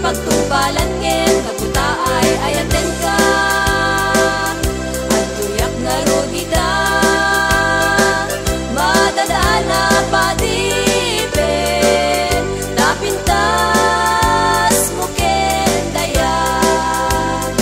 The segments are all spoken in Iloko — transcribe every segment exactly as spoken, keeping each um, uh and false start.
Agtungpalan ngem gapu ta ay-ayatenka. Agtuyak ngarud ita, madadaan a padipen, ta pintasmo ken dayag.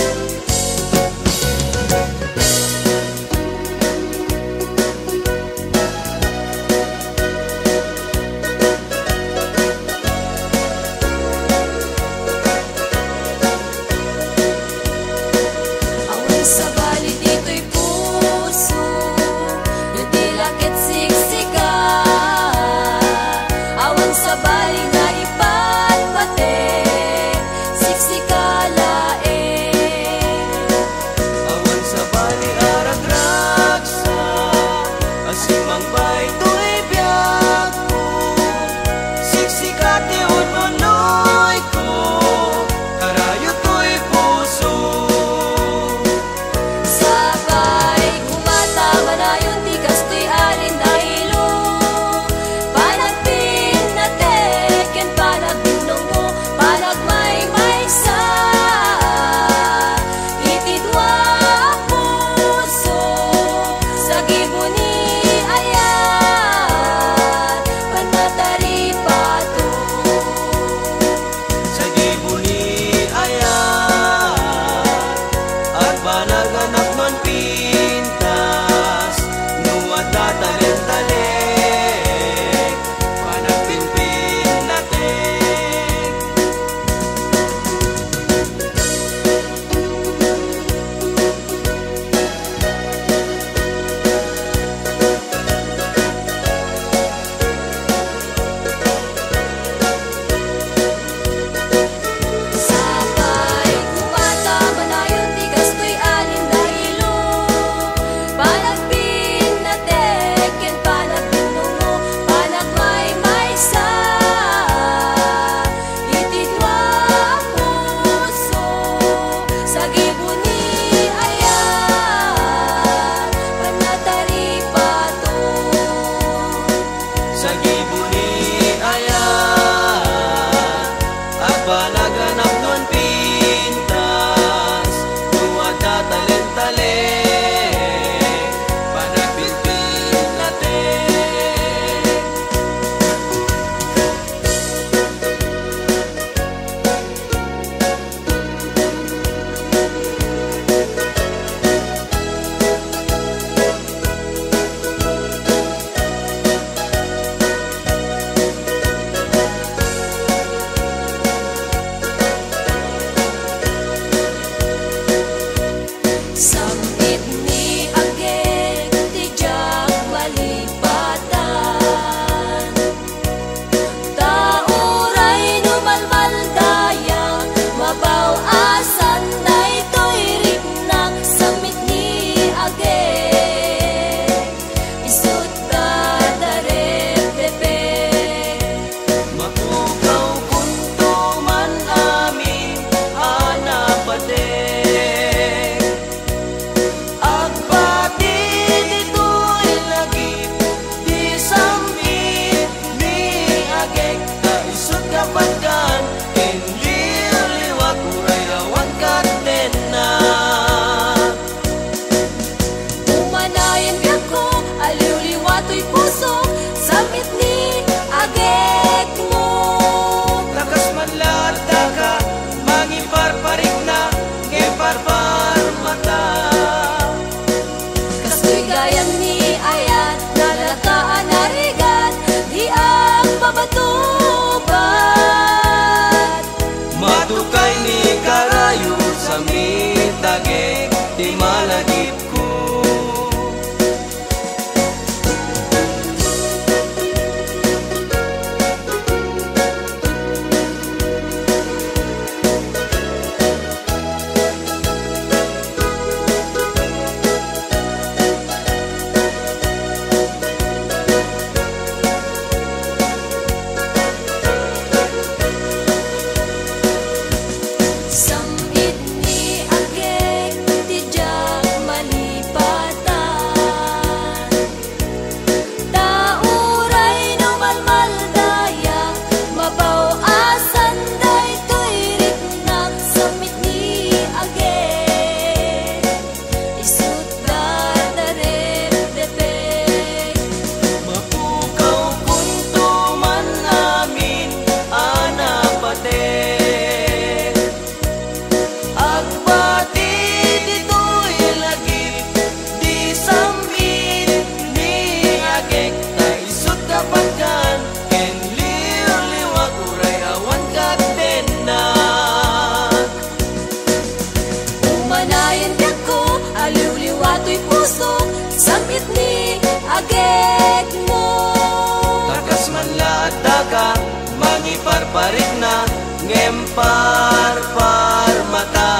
Parparmata.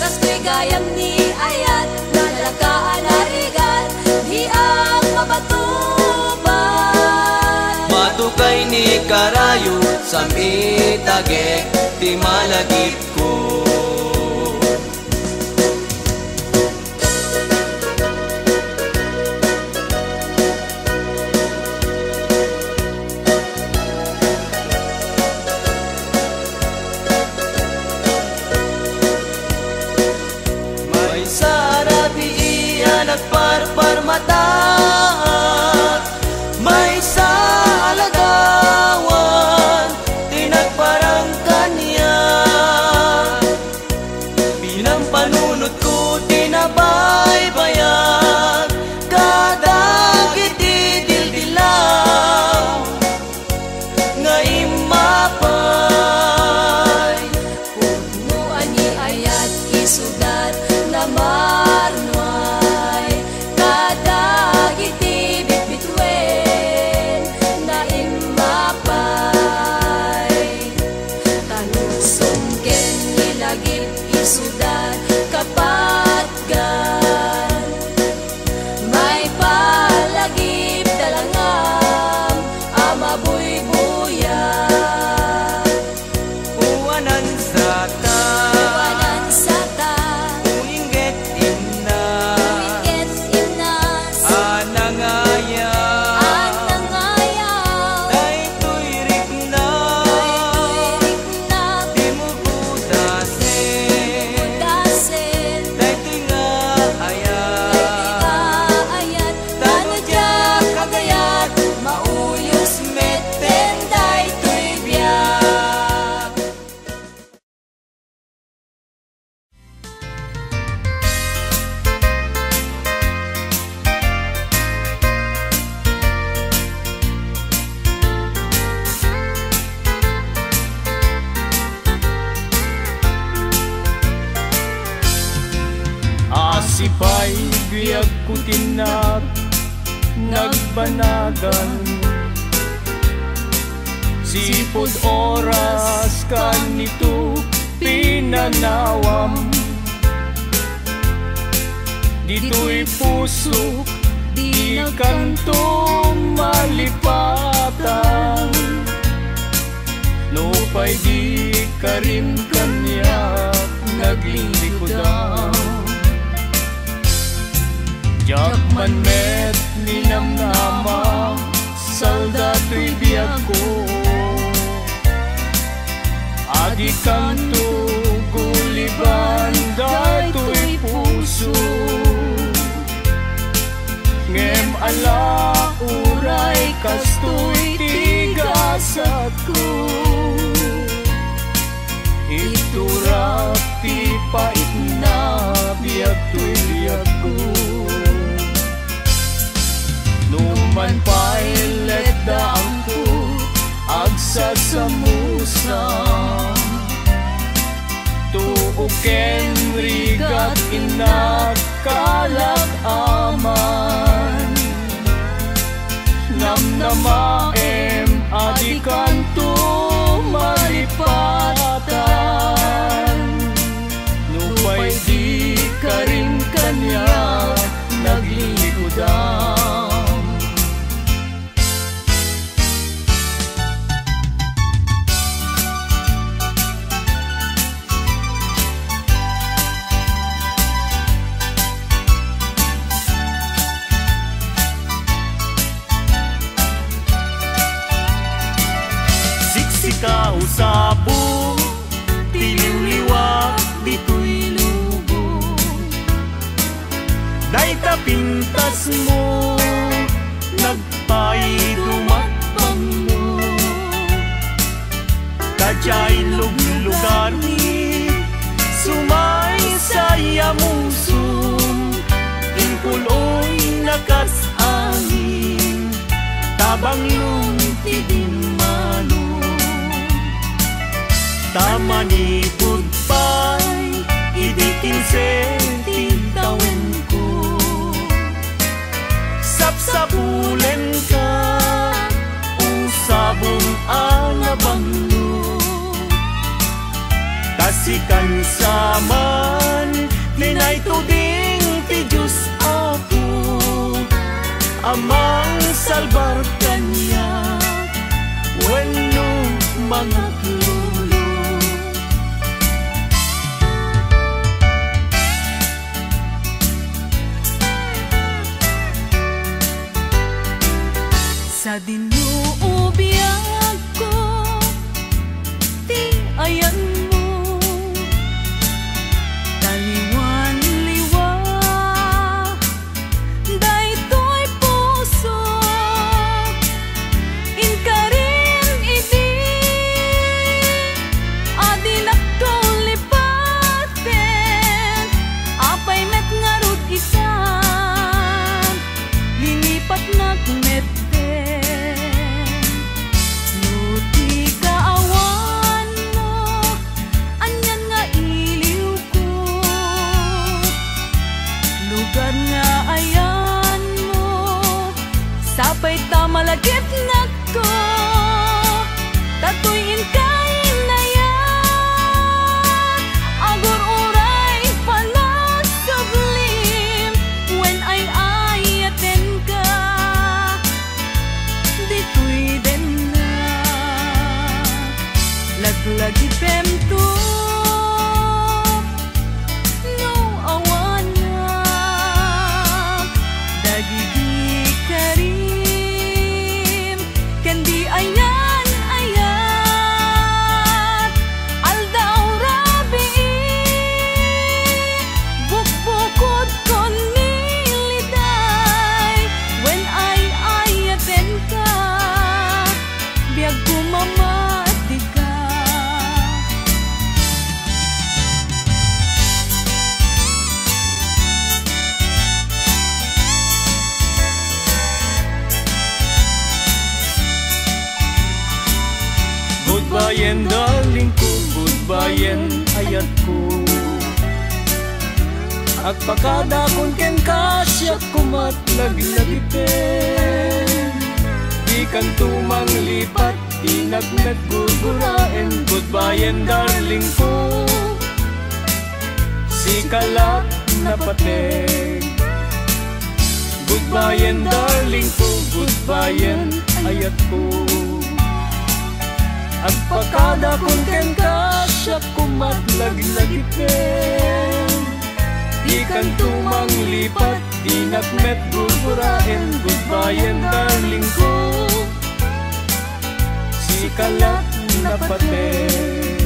Kastoy gayam ni ayat, nalaka a narigat, di agmabatubat. Matukay ni karayo, sam-itagek ti malagipko. Maysa a rabii a nagparparmataak, maysa a ladawan ti nagparang kaniak. Pinampanunotko ti nabaybayag kadagiti dildilaw nga immapay. Pudno a ni ayat isudat namarnuay kadagiti bitbituen nga immapay. Tanusong ken ni lagip isudat kapatgan. Maipalagip dalangam a mabuybuya. Uwanan sata. Uwanan sata. Uingget inna. Uingget inna. A nangaya. A nangaya. Daytoy rikna. Daytoy rikna. Di mo gudasen. Daytoy nga ayat. Daytoy nga ayat. Ta no diak agayat, mauyos metten daytoy biag. Asipay biagko ti nag-, nagbanagan. Sipud oras kanito pinanawam. Ditoy pusok, dikanto malipatan. Nupay di karim kaniak naglilikudan. Diak man met ninamnama, salda toy biagko. Adikanto guliban daytoy puso. Ngem ala uray kastoy ti gasatko. Iturak ti paitna biag toy biagko. Numan pay letdaangko agsasamusa. Tuo ken rigat innak kalak aman. Namnamaem a dikanto malipatan. Nupay di karim kaniak naglilikudan. Siksika usabo ti liwliwa ditoy lubong. Dayta pintasmo, nagpaidumat banno. Ta diay luglugarmi, sumaysay a musom, impul-oy na kas angin, ta banglong ti dimmano. Ta manipud pay idi kinse ti tawenko, sapsapulenka, usabon a nabanglo. Sikan sa man, tinaytuding ti Dios Apo, a mangsalbar kaniak, wenno mangaklulo. Sadino, o biagko, ti ayanmo. Ta liwan-liwa daytoy puso, inkarin idi a dinakto lipaten. Apay met ngarud itan, lilipatnak metten. No ti kaawanmo, anian nga iliwko, lugar nga ayanmo, sapay ta malagipnakto. Datoy inka inayat, agur-uray panagsublim, wen ay-ayatenka. Ditoy dennak, laglagipemto no awanak dagiti karim ken di ayan-ayat. Aldaw rabii, bukbukodkon ni liday, wen ay-ayatenka, biagko, mamadika. Goodbye, darling ko, goodbye, ayatko. Agpakadakon kenka, siak koma ti laglagipen. Dikanto manglipat, dinak met gurguraen. Goodbye, darling ko, sika la ti napateg. Goodbye, darling ko, goodbye, ayatko. Agpakadakon kenka, siak koma ti laglagipen. Dikanto manglipat, dinak met gurguraen. Goodbye, darling ko, sika la ti napateg.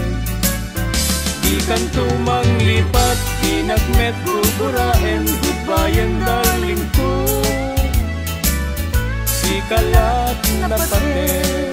Dikanto manglipat, dinak met gurguraen. Goodbye, darling ko, sika la ti napateg.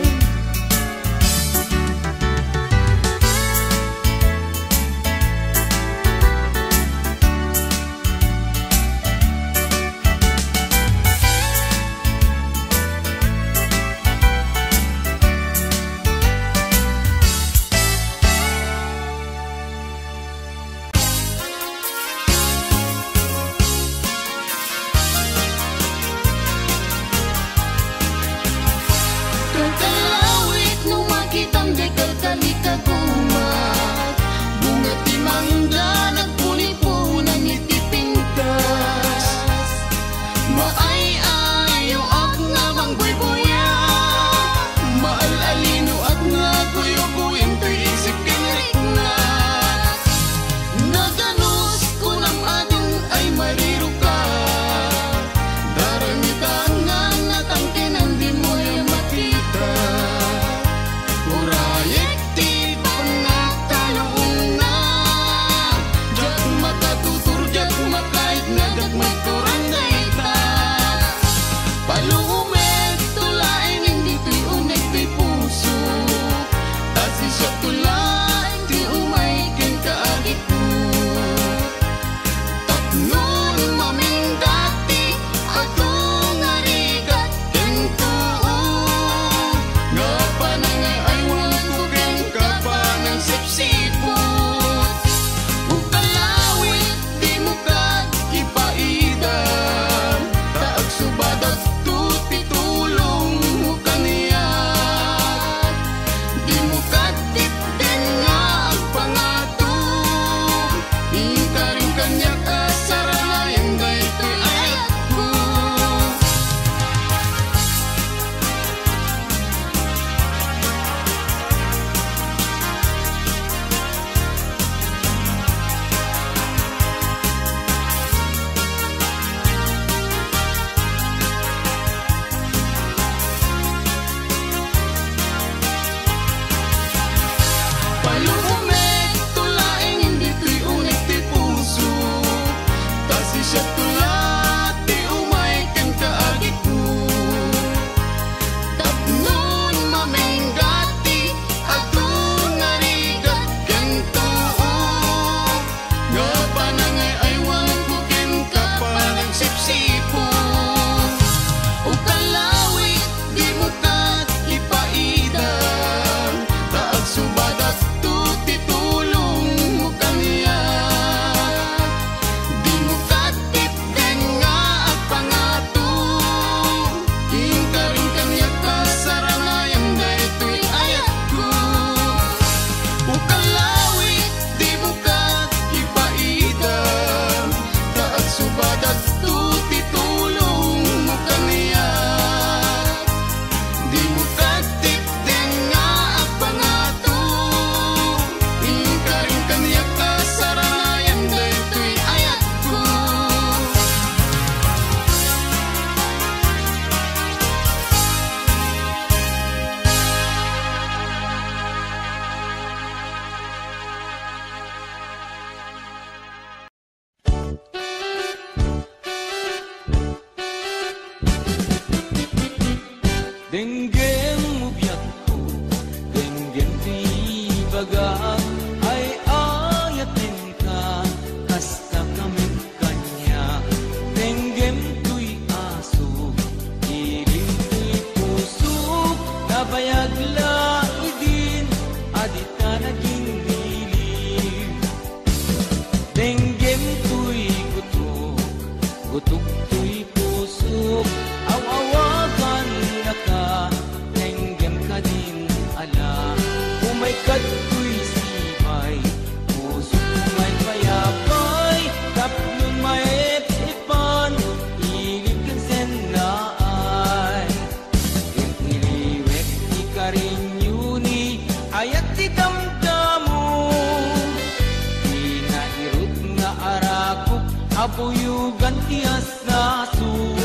Buyogan ti asaso,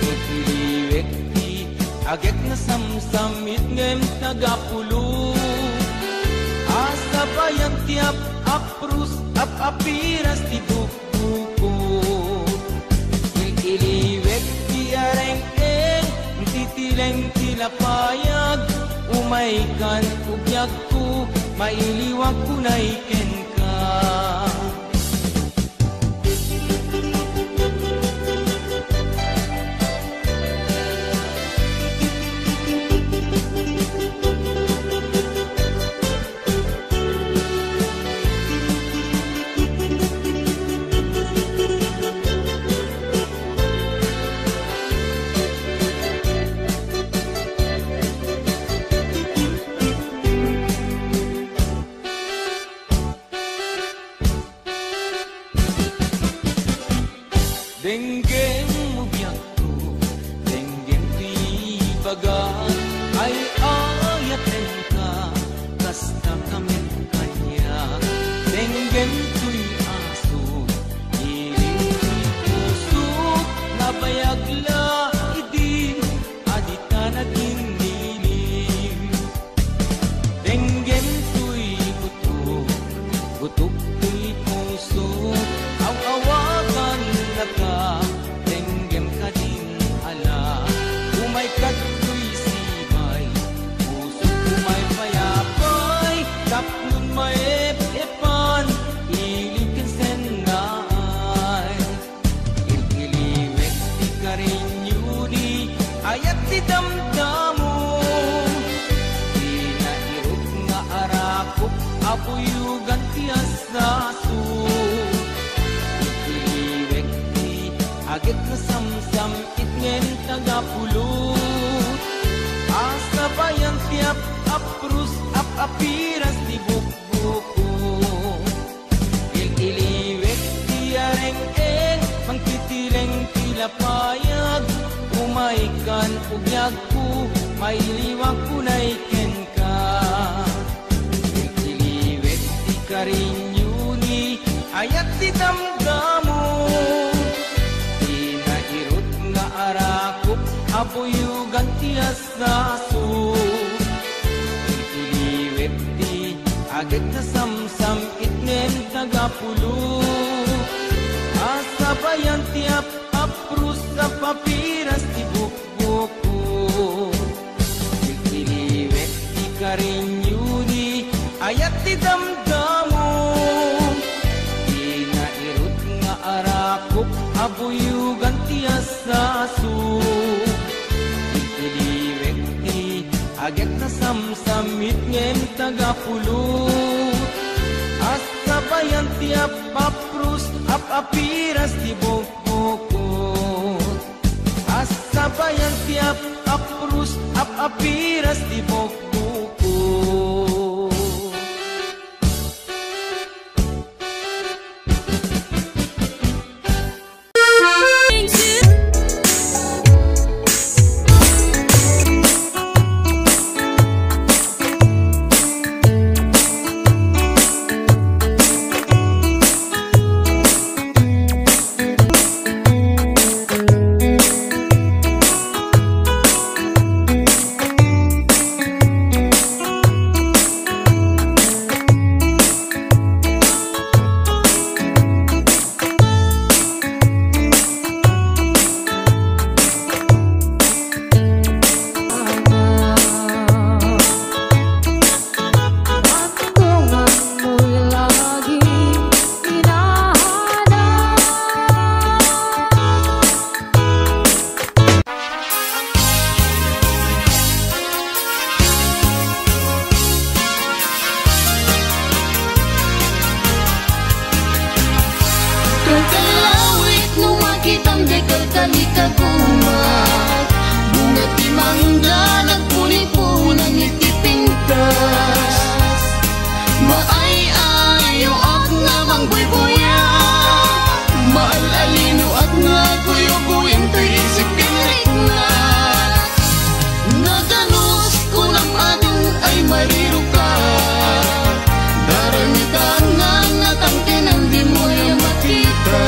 iliwek ti agek nasamsamit ngem tagapulo. Asabayan ti ap-aprus, ap-apiras ti bukbukot. Il-iliwek ti areng-eng, titileng ti lapayag, umaykan ugyagko, mailiwak unay kenka. Denggem mo biagko, denggem ti ibaga, ay-ayatenka, kasta kami kaniak. Denggem toy aso, ilim ti puso, nabayag la idi, a dita nagin nilim. Denggem toy gutok, gutok toy puso, aw-awagannaka, denggem kadin ala. Umayka toy sibay, puso umaypayapay, tapno maep-epan, ilim ken sennaay. Il-iliwek ti karinyoni, ayat ti damdamo. Ti nairut nga arakop a buyogan ti asaso. Il-iliwek ti agek nasamsam-it ngem tagapulot. Asabayan ti ap-aprus, ap-apiras ti bukbukot. Il-iliwek ti areng-eng, mangtitileng ti lapayag, umaykan ugyagko, mailiwak unay kenka. Il-iliwek ti karinyoni, ayat ti damdamo. Ti nairut nga arakop a buyogan ti asaso. Il-iliwek ti agek nasamsam-it ngem tagapulot. Asabayan ti ap-aprus, ap-apiras ti bukbukot. Il-iliwek ti karinyoni, ayat ti damdamo. Ti nairut nga arakop a buyogan ti asaso. Il-iliwek ti agek nasamsam-it ngem tagapulot. Asabayan ti ap-aprus, ap-apiras ti bukbukot. Asabayan ti ap-aprus, ap-apiras ti bukbukot. Kalkalawit no makitam, diay kalkalikagumak. Bunga ti mangga, nagpunipunan iti pintas. Maay-ayoak nga mangbuybuya, maal-alinoak nga guyuguim ti isip ken riknak. Naganus, kunam, adun ay mariruka. Darangitan nga natangkenan, dimo aya makita.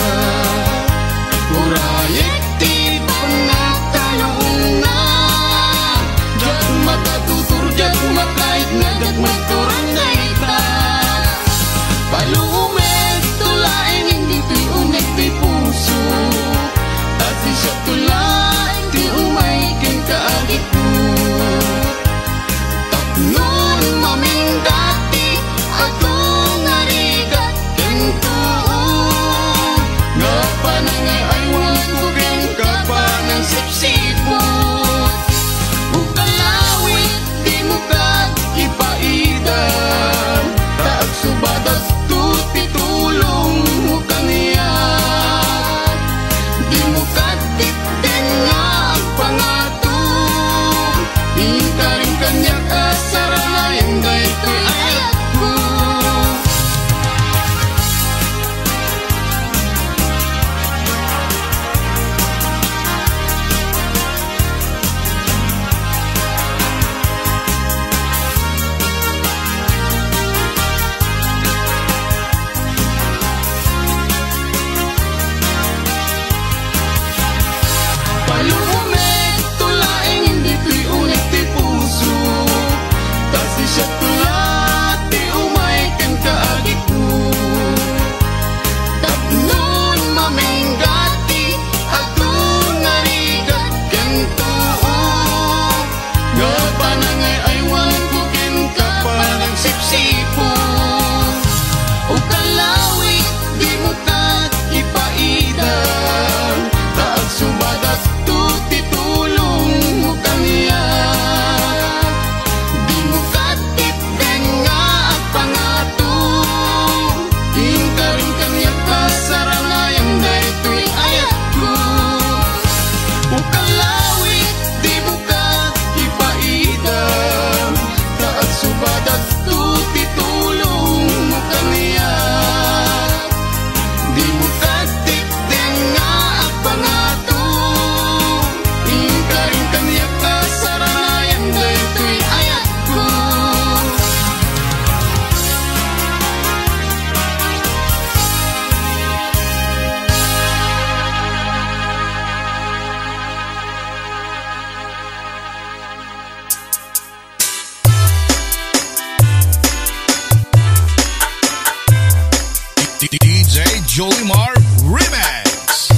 J Jolimar Remix.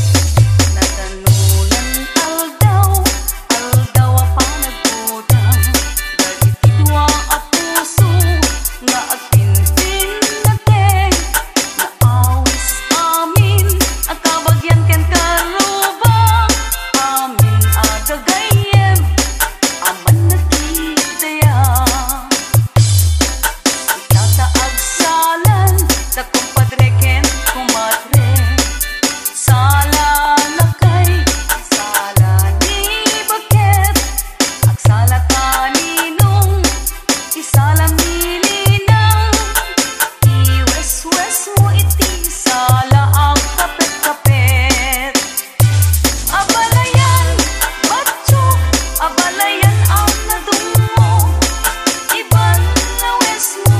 Nadanunan aldaw, aldaw a panagudang, dagiti dua a puso nga agpinpinateg, naawis amin a kabagian ken karubang, amin a gagayyem a mannakit aya. Itata agsalan da kumpadre ken kumadre. Sala lakay, sala ni Baket, agsala ka Ninong, isala ni Ninang. Iweswes mo iti sala a kapet-kapet. Abalayan, batcho, abalayan a nadungmo, iban lawesmo,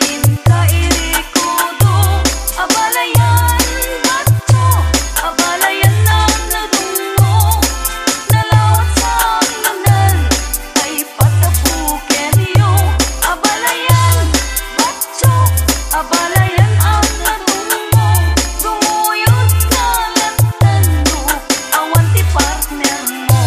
inka irikodo. Abalayan, batcho, abalayan a nadungmo, nalawat sa angnan, ay patapukenyo. Abalayan, batcho, abalayan a nadungmo, gumuyod ka lantanno, awan ti partnermo.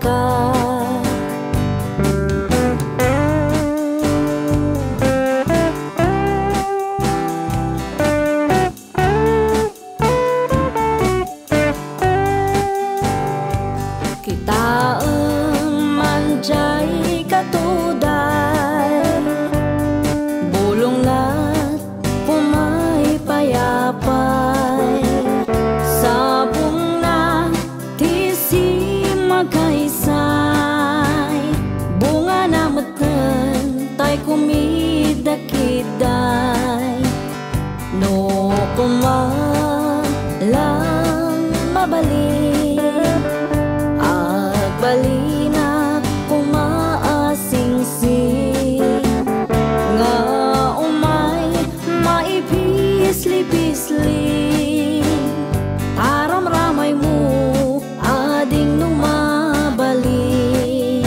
ka. Kitaem man jay katuday, bulongna, pumaypayapay, sabongna ti simmakaysay, bungana metten tay kumidakidday. No koma lang mabalin, agbalinak koma a singsing, nga umay maipisli-pisli, aramramaymo ading no mabalin.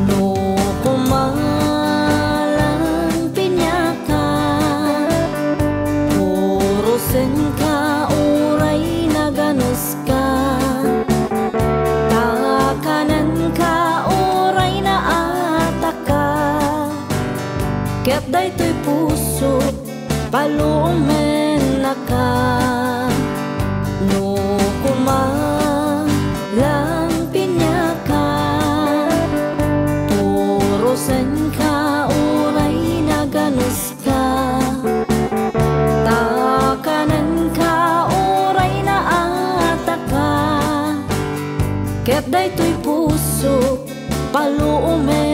No koma lang piniaka, purosenka uray naganuska, takanenka uray naataka, ket daytoy pusok paluomennaka. No koma lang piniaka, purosenka uray naganuska, takanenka uray naataka, ket daytoy pusok paluomen